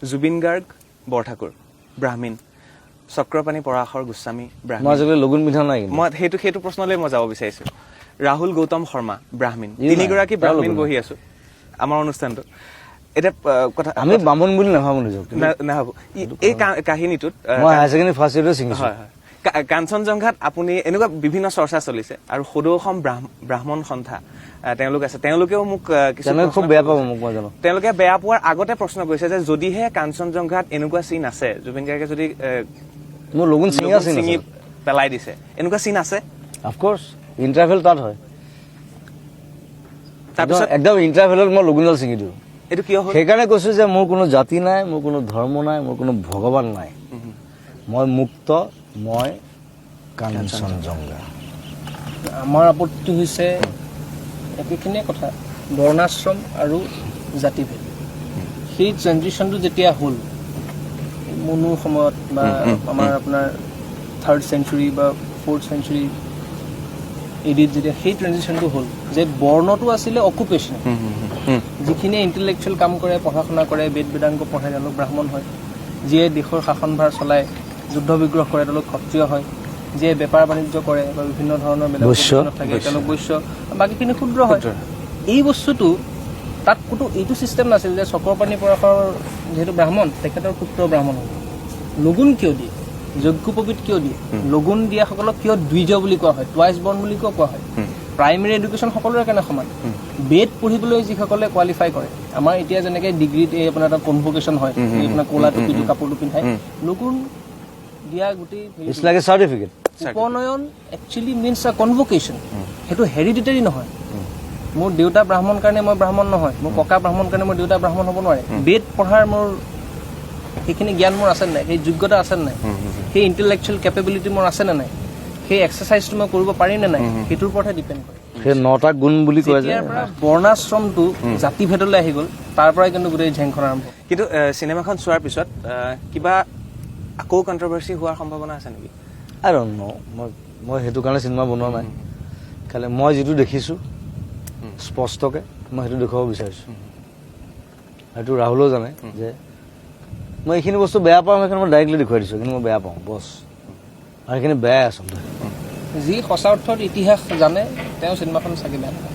জুবিন গাৰ্গ বৰঠাকুৰ ব্ৰাহ্মীণ, চক্ৰপাণি পৰাশৰ গোস্বামী মই ব্ৰাহ্মীণ। আজিকালি লগুণ পিন্ধা নাই কিন্তু। মই সেইটো প্ৰশ্নলৈ মই যাব বিচাৰিছো। ৰাহুল গৌতম শৰ্মা ব্ৰাহ্মীণ। ইও নাই, তিনিগৰাকী তাৰ ব্ৰাহ্মীণ লগুণ বহি আছো আমাৰ অনুষ্ঠানটোত। এতিয়া কথা আমি বামুণ বুলি নাভাবো নিজক। নাভাবো। এই কাহিনীটোত মই হায়াৰ ছেকেণ্ডেৰী ফাৰ্ষ্ট ইয়েৰতে ছিঙিছো। হয়, কাঞ্চনজংঘাত আপুনি এনেকুৱা বিভিন্ন চৰ্চা চলিছে আৰু সদৌ অসম ব্ৰাহ্মণ সন্থা, তেওঁলোক আছে, তেওঁলোকেও মোক কিছু তেওঁলোকে খুব প্ৰশ্ন বেয়া পাব মোক, মই জানো। তেওঁলোকে বেয়া পোৱাৰ আগতে প্ৰশ্ন কৰিছে যে যদিহে কাঞ্চনজংঘাত এনেকুৱা চিন আছে, জুবিন গাৰ্গে যদি মোৰ লগুণ ছিঙা লগুণ চিন ছিঙি পেলাই দিছে, এনেকুৱা চিন আছে? অফক'ৰ্চ, ইণ্টাৰভেল তাত হয়। তাৰপিছত একদম ইণ্টাৰভেলত মই লগুণডাল ছিঙি দিওঁ। এইটো কিয় হ'ল? সেইকাৰণে কৈছো যে মোৰ কোনো জাতি নাই, মোৰ কোনো ধৰ্ম নাই, মোৰ কোনো ভগৱান নাই। মই মুক্ত, মই কাঞ্চনজংঘা। আমাৰ আপত্তি হৈছে একেখিনিয়ে কথা, বৰ্ণাশ্ৰম আৰু জাতিভেদ। সেই ট্ৰেনজিশ্যনটো যেতিয়া হ'ল মনুৰ সময়ত বা আমাৰ আপোনাৰ থাৰ্ড চেঞ্চুৰী বা ফ'ৰ্থ চেঞ্চুৰী এডিত, যেতিয়া সেই ট্ৰেনজিশ্যনটো হ'ল যে বৰ্ণটো আছিলে অকুপেশ্যনেল, যিখিনিয়ে ইণ্টেলেকচুৱেল কাম কৰে, পঢ়া শুনা কৰে, বেদ বেদাংগ পঢ়ে, তেওঁলোক ব্ৰাহ্মণ হয়। যিয়ে দেশৰ শাসনভাৰ চলায়, যুদ্ধ বিগ্ৰহ কৰে, তেওঁলোক ক্ষত্ৰিয় হয়। যিয়ে বেপাৰ বাণিজ্য কৰে বা বিভিন্ন ধৰণৰ বেলেগ বৈশ্য। position ত থাকে, তেওঁলোক বৈশ্য, বাকীখিনি শূদ্ৰ হয়। এই বস্তুটো তাত ক'তো এইটো চিষ্টেম নাছিল যে চক্ৰপাণি পৰাশৰ যিহেতু ব্ৰাহ্মণ, তেখেতৰ পুত্ৰ ব্ৰাহ্মণ হ'ব। লগুণ কিয় দিয়ে? যজ্ঞোপবীত কিয় দিয়ে? লগুণ দিয়াসকলক কিয় দ্বিজ বুলি কোৱা হয়? টুৱাইচ বৰ্ণ বুলি কিয় কোৱা হয়? প্ৰাইমেৰী এডুকেশ্যন সকলোৰে কাৰণে সমান। বেদ পঢ়িবলৈ যিসকলে কোৱালিফাই কৰে, আমাৰ এতিয়া যেনেকে ডিগ্ৰীত এই আপোনাৰ এটা কনভকেশ্যন হয়, এই আপোনাৰ ক'লা টুপিটো কাপোৰটো পিন্ধাই লগুণ দিয়া গোটেই It's like a certificate. Upanayan actually means a convocation. সেইটো হেৰিডিটাৰী নহয়। মোৰ দেউতা ব্ৰাহ্মণ কাৰণে মই ব্ৰাহ্মণ নহয়, মোৰ ককা ব্ৰাহ্মণ কাৰণে মোৰ দেউতা ব্ৰাহ্মণ হ'ব নোৱাৰে। বেদ পঢ়াৰ মোৰ সেইখিনি জ্ঞান মোৰ আছে নাই, সেই যোগ্যতা আছে নাই, সেই ইণ্টেলেকচুৱেল কেপেবিলিটি মোৰ আছে নে নাই, সেই এক্সাৰচাইজটো মই কৰিব পাৰিম নে নাই, সেইটোৰ ওপৰতহে ডিপেণ্ড কৰে। সেই নটা গুণ বুলি কয় যে যেতিয়াৰ পৰা বৰ্ণাশ্ৰমটো জাতিভেদলৈ আহি গ'ল, তাৰ পৰাই কিন্তু গোটেই জেংখন আৰম্ভ। কিন্তু চিনেমাখন চোৱাৰ পিছত কিবা আকৌ কণ্ট্ৰভাৰ্চি হোৱাৰ সম্ভাৱনা আছে নেকি? I don't know. মই সেইটো কাৰণে চিনেমা বনোৱা নাই। খালি মই যিটো দেখিছোঁ স্পষ্টকৈ, মই সেইটো দেখুৱাব বিচাৰিছোঁ। সেইটো ৰাহুলেও জানে যে মই এইখিনি বস্তু বেয়া পাওঁ, সেইখিনি মই ডাইৰেক্টলি দেখুৱাই দিছোঁ। কিন্তু মই বেয়া পাওঁ বছ, আৰু সেইখিনি বেয়াই আচলতে। যি সঁচা অৰ্থত ইতিহাস জানে, তেওঁ চিনেমাখন চাগে বেয়া নাপায়।